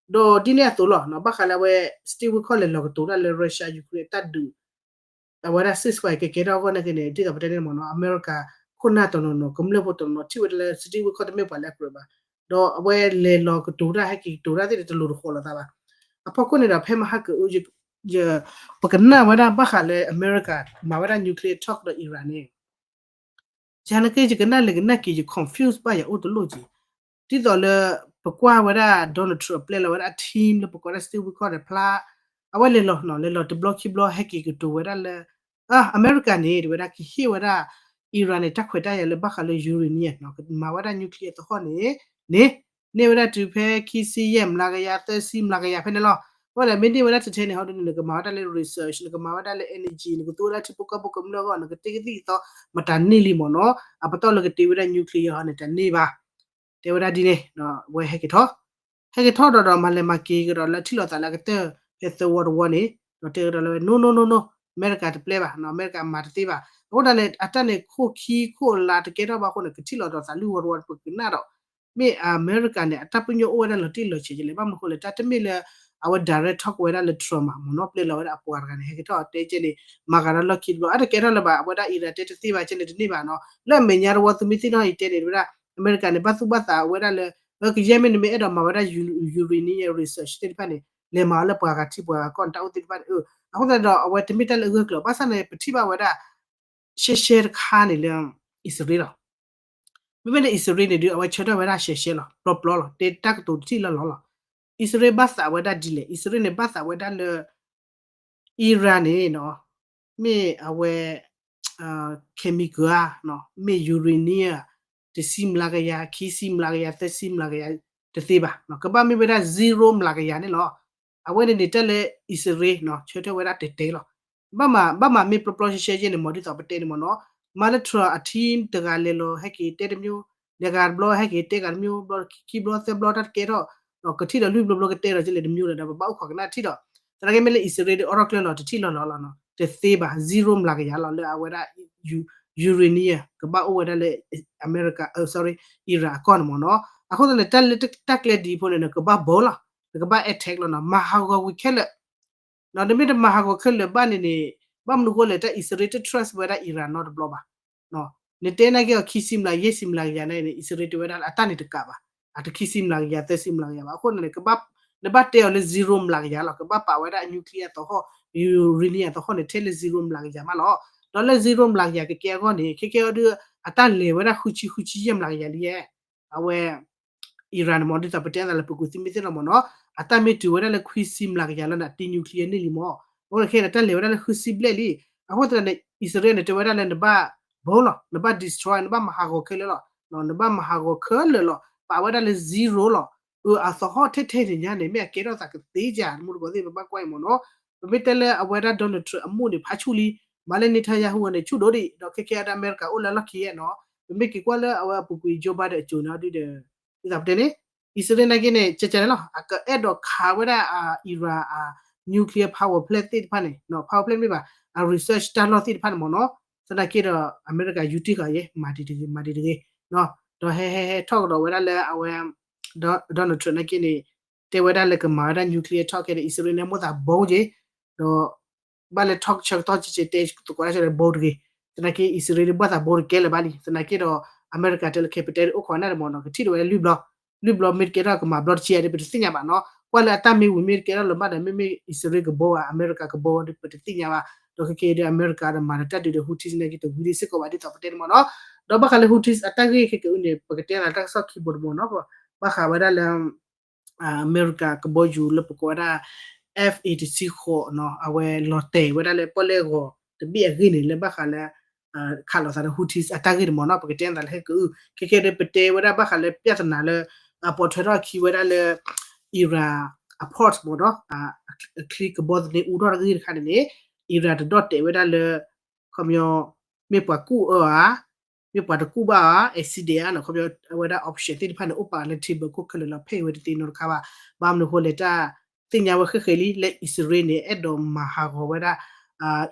ဒီးဒ်န့ၣ်အသိးလီၤ ဘၣ်ဃးလၢအဝဲ Steve Witkoff လဲၤလီၤကတိၤတၢ်လၢ Russia Ukraine တၢ်ဒုး အဝဲဒၣ် ceasefire ကကဲထီၣ်အဂီၢ်နာ်က့န့ၣ် ဒ်သိးပတဲန့ၣ်မ့ၢ်နီၤ အမဲရကၤခိၣ်နၢ်တနီၤနီၤ ကမျၢၢ်ဖိတနီၤနီၤ ထံၣ်ဝဲဒၣ်လၢ Steve Witkoff တမ့ၢ်ပှၤလၢအကြၢးဘၣ်, ဒီးအဝဲလဲၤလီၤကတိၤတၢ် ဟဲက့ၤကတိၤတၢ်သ့ၣ်တဖၣ် တလိၤတဃီၤလိာ်သးဘၣ်. အဖီခိၣ်န့ၣ်ဒီး ဖဲမဟါကအု ပကနၣ်ဝဲဒၣ်ဘၣ်ဃးလၢအမဲရကၤမၤဝဲဒၣ် nuclear talk ဒီး Iran န့ၣ် ယၤနာ်က့ ယကနၣ်လဲၤကနၣ်က့ၤ ယ confuse ဘၣ်ယၤအိၣ်တလိၣ်က့ၤ, ဒ်သိးလၢ ပကွၢ်ဝဲဒၣ် Donald Trump ပျဲလီၤဝဲဒၣ်အ team လၢပကိးဒၣ် Steve Witkoff န့ၣ်ဖျါ, အဝဲလဲၤလီၤ လဲၤလီၤတဘျီခံဘျီ ဟဲက့ၤကတိၤဝဲဒၣ်လၢ အမဲရကၤန့ၣ် တဝဲဒၣ်ကဟ့ၣ်ဝဲဒၣ် Iran န့ၣ် တၢ်ခွဲးတၢ်ယာ်လၢဘၣ်ဃးလၢ uranium မၤဝဲဒၣ် nuclear သဟီၣ်န့ၣ် န့ၣ် န့ၢ်ဝဲဒၣ်တုၤဖဲ ခံဆံယဲၢ်မျးကယၤ သၢဆံမျးကယၤဖဲန့ၣ်လီၤ. အဃိန့ၣ် မ့ၢ်န့ၢ်ဝဲဒၣ်တထဲန့ၣ် ဟီဒုန့ၣ် နကမၤဝဲဒၣ်လၢ research နကမၤဝဲဒၣ်လၢ energy နကသူဝဲဒၣ်ထံဖိကီၢ်ဖိကမျၢၢ်အဂီၢ် နကတ့ကသံၣ်ကသီ မတၤန့ၢ်လံမ့ၢ်နီၤ. အပတီၢ်လၢကတ့ဝဲဒၣ် nuclear ဟီန့ၣ် တန့ၢ်ဘၣ်. တဲဝဲဒၣ်ဒ်န့ၣ် ဝဲဟဲက့ၤထီၣ် ဟဲက့ၤထီၣ်ဒီးဒီး မၤလဲၤမၤက့ၤကဒီးလၢထံၣ်လိာ်သးလၢအကတၢၢ် ဖဲသၢဝီတဝီန့ၣ် ဒီးတဲကဒီးလၢဝဲ no no no no အမဲရကၤတပျဲဘၣ် အမဲရကၤမၤတသ့ဘၣ်. အဃိသတးန့ၣ် အတၢ်န့ၣ်ခိၣ်ခံခိၣ်လါတကဲထီၣ်ဘၣ်အဃိန့ၣ် ကထံၣ်လိာ်ဒီးသးလွံၢ်ဝီတဝီ ပကနၣ်ဒီး မ့ၢ်အမဲရကၤန့ၣ် အတၢ်ပညိၣ်အိၣ်ဝဲဒၣ်လီၤတံၢ်လီၤဆဲးကလဲၣ် ဘၣ်မနုၤဃိလဲၣ် တၢ်တမ့ၢ်လၢ အဝဲ direct talk ဝဲဒၣ်လၢ Trump မ့ၢ်နီၤ ပျဲလီၤဝဲဒၣ်အပှၤတဂၤန့ၣ် ဟဲက့ၤထီၣ်တဲကဲန့ၣ် မၤဂၤဒီးလီၢ်ခံတဘျီ အတကဲထီၣ်လၢၤဘၣ် အဝဲဒၣ် Iran တဲတသ့ဘၣ်ကဲန့ၣ် တန့ၢ်ဘၣ်နီၤ. လၢအမဲာ်ညါတဝီ သုမ့ၢ်သ့ၣ်နီၣ်အံၤတဲန့ၣ် ဝဲဒၣ် အမဲရကၤန့ၣ် ဘၣ်သူၣ်ဘၣ်သးဝဲဒၣ်လၢ ကယဲၢ်မ့ၢ်နမ့ၢ်အဲၣ်ဒိးမၤဝဲဒၣ် uranium research သ့ၣ်တဖၣ်န့ၣ် လဲၤမၤအီၤလၢပှၤဂၤထံပှၤဂၤကီၢ်န့ၣ် တၢ်အိၣ်သ့ၣ်တဖၣ်န့ၣ် အဃိသတးဒီး အဝဲတမ့ၢ်တၢ်လၢအဂၢၢ်ကျၢၤ ဘၣ်ဆၣ်န့ၣ် ပထံၣ်ဘၣ်ဝဲဒၣ် ရှဲရှဲတခါန့ၣ်လၢ အံၣ်စရ့လးလီၤ. မ့မ့ၢ်လၢအံၣ်စရ့လးန့ၣ်ဒုး အဝဲဆၢထၢၣ်ဝဲဒၣ်ရှဲရှဲလီၤ ပျီပျီလီၤ တဲတၢ်ကတိၤတထံၣ်လီၤလီၤလီၤ. အံၣ်စရ့လးဘၣ်သးဝဲဒၣ်ဒ်လဲၣ် အံၣ်စရ့လးန့ၣ် ဘၣ်သးဝဲဒၣ်လၢ Iran န့ၣ်နီၤ မ့ၢ်အဝဲ chemical ဧါ မ့ၢ် uranium တဆံမျးကယၤ ခံဆံမျးကယၤ သၢဆံမျးကယၤ တသ့ဘၣ် ကဘၣ်မ့ၢ်ဝဲဒၣ် zero မျးကယၤန့ၣ်လီၤ. အဝဲန့ၣ်န့ၣ် တၢ်လၢအံၣ်စရ့လး ဆၢထၢၣ်ဝဲဒၣ်တဲတဲလီၤ. ဘၣ်မၤ ဘၣ်မၤမ့ၢ်ပျီပျီရှဲရှဲယဲန့ၣ် မ်ဒ်သိးပတဲန့ၣ်မ့ၢ်နီၤ မၤလၢ Trump အ team တဂၤလဲၤလီၤ ဟဲက့ၤတဲတမျိုး လဲၤဂၤတဘျီ ဟဲက့ၤတဲဂၤတမျိုး ဘျီခံဘျီသၢဘျီ တၢ်တကဲထီၣ် ကထံၣ်ဒီးလွံၢ်ဘျီဘျီကတဲဒီးကလဲၤတမျိုးဒီး ပဘၣ်အိၣ်ခိးကနၣ်ထံၣ်ဒီး သနာ်က့မ့ၢ်လၢအံၣ်စရ့လးဒီး အိးထီၣ်ကျၢၢ်လီၤ တထံၣ်လီၤလီၤလီၤ တသ့ဘၣ် zero မျးကယၤလီၤ လၢအဝဲဒၣ် uranium ကဘၣ်အိၣ်ဝဲဒၣ်လၢ အမဲရကၤ sorry Iran အကီၢ်န့ၣ်မ့ၢ်နီၤ. အဃိသတးန့ၣ် တၢ်လၢတၢ်ကျဲဒ်အံၤဖိန့ၣ် နကဘၣ်ဘီလီၤ နကဘၣ် attack လီၤနီၤ မၤဟးဂီၤကွံာ်ခဲလၢာ် နမ့ၢ်တမၤဟးဂီၤခဲလၢာ်ဘၣ်န့ၣ်န့ၣ် ဘၣ်မနုၤအဃိလဲၣ် တၢ်အံၣ်စရ့လးတ trust ဝဲဒၣ် Iran နီတဘျီဘၣ်. နတဲနာ်က့အီၤ ခံဆံမျး ယဲၢ်ဆံမျးကယၤန့ၣ် အံၣ်စရ့လးတဲဝဲဒၣ်လၢအတၢ်န့ၣ်တကးဘၣ် အတခံဆံမျးကယၤ သၢဆံမျးကယၤဘၣ်. အဃိန့ၣ် နဘၣ်တဲအီၤလၢ zero မျးကယၤလီၤ ကဘၣ်ပာ်ဝဲဒၣ်အ nuclear သဟီၣ် uranium သဟီၣ်န့ၣ် ထဲလၢ zero မျးကယၤမးလီၤ. ဒီးလၢ zero မျးကယၤကကဲအဂီၢ်န့ၣ် ခဲကဲအီၤဒုး အတၢ်လဲၤဝဲဒၣ်ဃုဆံ ဃုဆံယဲၢ်မျးကယၤလံ အဝဲ Iran န့ၣ်မ့ၢ် ဒ်သိးပတဲအသးလၢပူၤကွံာ်သုမ့ၢ်သ့ၣ်နီၣ်မ့ၢ်နီၤ အတၢ်မ့ၢ်တုၤဝဲဒၣ်လၢခွံဆံမျးကယၤလီၤန့ၣ် အတံ nuclear န့ၢ်လံမ့ၢ်. အဃိန့ၣ်ခဲအံၤ တၢ်လဲၤဝဲဒၣ်လၢဃုဆံဘျဲၣ်လံ. အဃိသတးန့ၣ် အံၣ်စရ့လးန့ၣ် တဲဝဲဒၣ်လၢနဘၣ် bomb လီၤ နဘၣ် destroy နဘၣ်မၤဟးဂီၤခဲလၢာ်လီၤ နဘၣ်မၤဟးဂီၤခဲလၢာ်လီၤ ပာ်ဝဲဒၣ်လၢ zero လီၤ. အသဟီၣ်ထဲထဲန့ၣ်ညါန့ၣ် မ့ၢ်အကဲထီၣ်သးကသ့ဧါ တမူတကိးသ့ၣ် ပဘၣ်ကွၢ်အံၤမ့ၢ်နီၤ. ပမ့ၢ်တဲလၢအဝဲဒၣ် Donald Trump အမိၢ်န့ၣ် ဖးဆူၣ်လံ မၤလၢ Netanyahu န့ၣ် ဆူၣ်ဒိၣ်ဒံး ဒီးခဲကဲအဒၣ်အမဲရကၤအိၣ်လၢအလီၢ်ခံဧါနီၤ. ပမ့ၢ်က့ၤကွၢ်လၢအဝဲအပူၤကွံာ် Joe Biden အစိၤန့ၣ်ဒ်ဒီး ဒ်သိးပတဲန့ၣ် အံၣ်စရ့လးနာ်က့န့ၣ် ကကန့ၣ်လီၤ အကအဲၣ်ဒိးခးဝဲဒၣ် Iran အ nuclear power plant သ့ၣ်တဖၣ်န့ၣ် power plant မ့ၢ်ဘၣ် အ research တၢ်လီၢ်သ့ၣ်တဖၣ်န့ၣ်မ့ၢ်နီၤ. သနာ်က့ဒီး အမဲရကၤယူၤတံၢ်ဃာ်ယဲ မၤဒ်တဂ့ၤ မၤဒ်တဂ့ၤ ဒီးဟဲဟဲဟဲထီၣ်ကဒီးဝဲဒၣ်လၢအဝဲ Donald Trump နာ်က့န့ၣ် တဲဝဲဒၣ်လၢကမၤဝဲဒၣ် nuclear talk ခဲဒီး အံၣ်စရ့လးန့ၣ်မိၣ်သး bomb က့ၤ ဒီး ဘၣ်လဲၤထီၣ်ဆၢကတီၢ်ဆံးဆံးတဲသကိးဒၣ်ဆၢဒီး bomb တဂ့ၤ သနာ်က့ အံၣ်စရ့လးဘၣ်သးဘိတကဲလၢၤဘၣ်လံ. သနာ်က့ဒီး အမဲရကၤတဲလၢခဲပတဲအိၣ်ခိးနၢ်တမံၤနီၤ ကထံၣ်ဒီးဝဲလၢလွံၢ်ဘျီ, လွံၢ်ဘျီမ့ၢ်တကဲထီၣ်ကမၤဘျီတဆံဧါဒီး ပတသ့ၣ်ညါဘၣ်နီၤ. ကွၢ်လၢအတၢ်မ့ၢ်ဝံၤမ့ၢ်တကဲထီၣ်လၢၤဘၣ်ဒီး မ့မ့ၢ်အံၣ်စရ့လးကဘီဧါ အမဲရကၤကဘီဒီး ပတသ့ၣ်ညါဘၣ်. ဒီးခဲက့ဒီး အမဲရကၤဒီးမၤဒီးတၢ်ဒုးဒီး Houthis သနာ်က့တဝံၤဒံးစ့ၢ်ကီးဘၣ်ဒ်သိးပတဲန့ၣ်မ့ၢ်နီၤ. ဒီးဘၣ်ဃးလၢ Houthis အတၢ်ဂ့ၢ်ခဲကအုၣ်န့ၣ် ပကတဲသးတၢ်ကစီၣ်ခံဘိတဘိနီၤ. ဘၣ်ဃးဝဲဒၣ်လၢ အမဲရကၤကဘီယူၤလၢပကိးဝဲဒၣ် F eighty-six ဃိးနီၤ အဝဲလီၤတဲာ်ဝဲဒၣ်လၢပီၣ်လဲၣ်ဂီၤတဘ့ၣ်အဂ့ၢ်န့ၣ် လၢဘၣ်ဃးလၢ ခးလိာ်သးဒီး Houthis အတၢ်ဂ့ၢ်တမံၤနီၤ ပကတဲသးလၢဟဲကအုၣ် ခဲကဲဒီးပတဲဝဲဒၣ်ဘၣ်ဃးလၢ ပြဿနာ လၢ အပိာ်ထွဲထီၣ်အခံဝဲဒၣ်လၢ Iran အ port မ့ၢ်နီၤ အချံကဘီသန့အူထီၣ်တဂ့ၢ်တခါန့ၣ်န့ၣ် Iran တဒီၣ်တဲာ်ဝဲဒၣ်လၢ ခီပညီ မ့ၢ်ပှၤကူၣ်အၢဧါ မ့ၢ်ပှၤတကူၣ်ဘၣ်ဧါ accident ဧါနီၤ ခီပညီ အဝဲဒၣ် option သ့ၣ်တဖၣ်န့ၣ် အိၣ်ပာ်လၢ table ခိၣ်ခဲလၢာ်လီၤ ဖဲအံၤဝဲတသ့နီတခါဘၣ်. ဘၣ်မနုၤအဃိလဲၣ် တၢ်သ့ၣ်ညါဝဲဃဲဃဲလံ လၢအံၣ်စရ့လးန့ၣ် အဲၣ်ဒိးမၤဟးဂီၤဝဲဒၣ်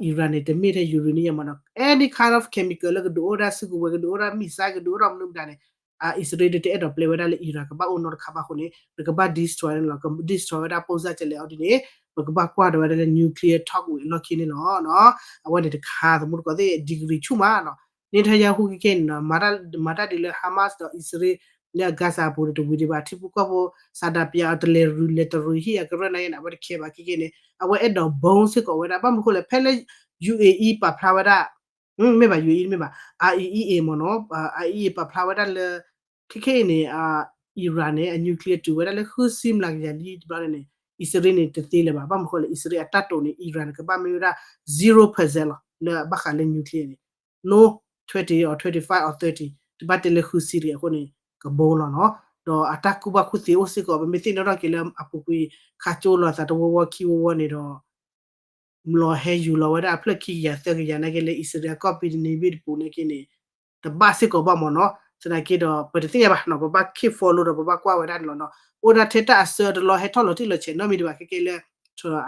Iran န့ၣ် တမ့ၢ်ထဲ uranium မ့ၢ်နီၤ any kind of chemical လၢကဒုးအိၣ်ဒၣ်စုကဝဲၤ ကဒုးအိၣ်ဒၣ် missile ကဒုးအိၣ်ဒၣ်မနုၤမတၤန့ၣ် အံၣ်စရ့လးတအဲၣ်ဒိးပျဲဝဲဒၣ်လၢ Iran ကဘၣ်အိၣ်နီတခါဘၣ်အဃိန့ၣ် ပကဘၣ် destroy န့ၣ်လီၤ. က destroy ဝဲဒၣ်ပိၢ်စၢ်ကလဲာ်အီၤဒ်န့ၣ် ပကဘၣ်ကွၢ်ဒီးဝဲဒၣ်လၢ nuclear talk ဝံၤအလီၢ်ခံန့ၣ်လီၤ. အဝဲန့ၣ်တခါ သမူတကိးသ့ၣ် degree ဆူၣ်မးနီၤ Netanyahu ခဲကဲန့ၣ်နီၤ မၤတၢ်ဒ်လၢ Hamas ဒီးအံၣ်စရ့လး လၢအ Gaza အပူၤန့ၣ် တဝံၤဒံးဘၣ် ထံဖိကီၢ်ဖိ ဆန္ဒပြ အတလဲၤရူၤလဲၤတရူၤဟံၣ်အကရၢၢ်နာ်က့န့ၣ် အဝဲတခဲဘၣ်ခဲကဲန့ၣ် အဝဲအဲၣ်ဒိး bomb စ့ၢ်ကီးဝဲဒၣ် ဘၣ်မနုၤအဃိလဲၣ် ဖဲလၢ UAE ပာ်ဖျါဝဲဒၣ် မ့ၢ်ဘၣ် UAE မ့ၢ်ဘၣ် IAEA မ့ၢ်နီၤ IAEA ပာ်ဖျါဝဲဒၣ်လၢ ခဲခဲအံၤန့ၣ် Iran န့ၣ် အ nuclear တုၤဝဲဒၣ်လၢဃုဆံမျးကယၤလံတဘျီန့ၣ် အံၣ်စရ့လးန့ၣ် တသ့လၢၤဘၣ် ဘၣ်မနုၤအဃိလဲၣ် အံၣ်စရ့လးအတၢ်တိာ်န့ၣ် Iran ကဘၣ်မ့ၢ်ဝဲဒၣ် zero percent လီၤ လၢဘၣ်ဃးလၢ nuclear န့ၣ် no twenty or twenty-five or thirty တဘၣ်တဲလၢဃုဆံတဂ့ၤအဃိန့ၣ် ကဘီလီၤနီၤ ဒီးအတၢ်ကူၣ်ဘၣ်ကူၣ်သ့အိၣ်စ့ၢ်ကီး ပမ့ၢ်သ့ၣ်နီၣ်ထီၣ်က့ၤလၢအပူၤကွံာ် ခးကၠိလီၤသးတဝီဝီခံဝီဝီန့ၣ်ဒီး လီၤဟဲယူၤလီၤဝဲဒၣ်အဖျၢၣ်ခံကယၤသၢကယၤနာ်က့လၢ အံၣ်စရ့လး company ဘ့ၣ်တပူၤနာ်က့န့ၣ် တဘၣ်စ့ၢ်ကီးဘၣ်မ့ၢ်နီၤ. သနာ်က့ဒီး ပတသ့ၣ်ညါဘၣ်နီၤ ပဘၣ် keep follow ဒီးပဘၣ်ကွၢ်ဝဲဒၣ်န့ၣ်လီၤနီၤ. အိၣ်ဒၣ်ထဲတၢ်အဆၢတလီၤဟဲထီၣ်လီၤတံၢ်လီၤဆဲးနီတမံၤဒံးဘၣ် ခဲကဲလၢ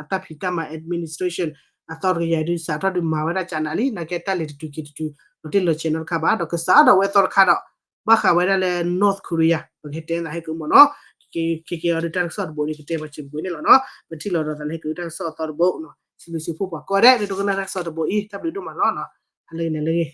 အတၢ်ဖံးတၢ်မၤ administration အသီတကယၤဒုး စးထီၣ်ဒုးမၤဝဲဒၣ်ကနးလံ နာ်က့တၢ်လဲၤတတုၤက့ၤတတုၤ လီၤတံၢ်လီၤဆဲးနီတခါဘၣ် ဒီးကစးထီၣ်ဝဲအသီတခါဒီး ဘၣ်ဃးဝဲဒၣ်လၢ North Korea ပကတဲသးဟဲက့ၤမ့ၢ်နီၤ. ခဲကဲအံၤဒုးတၢ်ကစီၣ်တဘိန့ၣ် ကတဲပှၤစဲးပှဲၤန့ၣ်လီၤနီၤ. ပထံၣ်လိာ်ဒီးသးလၢဟဲက့ၤတၢ်ကစီၣ်အသီတဘိနီၤ. စံးဘျုးစံးဖှိၣ်ပှၤကိးဂၤဒဲး ဒိကနၣ်တၢ်ကစီၣ်တဘိအံၤ တၢ်ဘျုးဒိၣ်မးလီၤနီၤ. ဟါလၢဂ့ၤနၤလၢဂ့ၤ.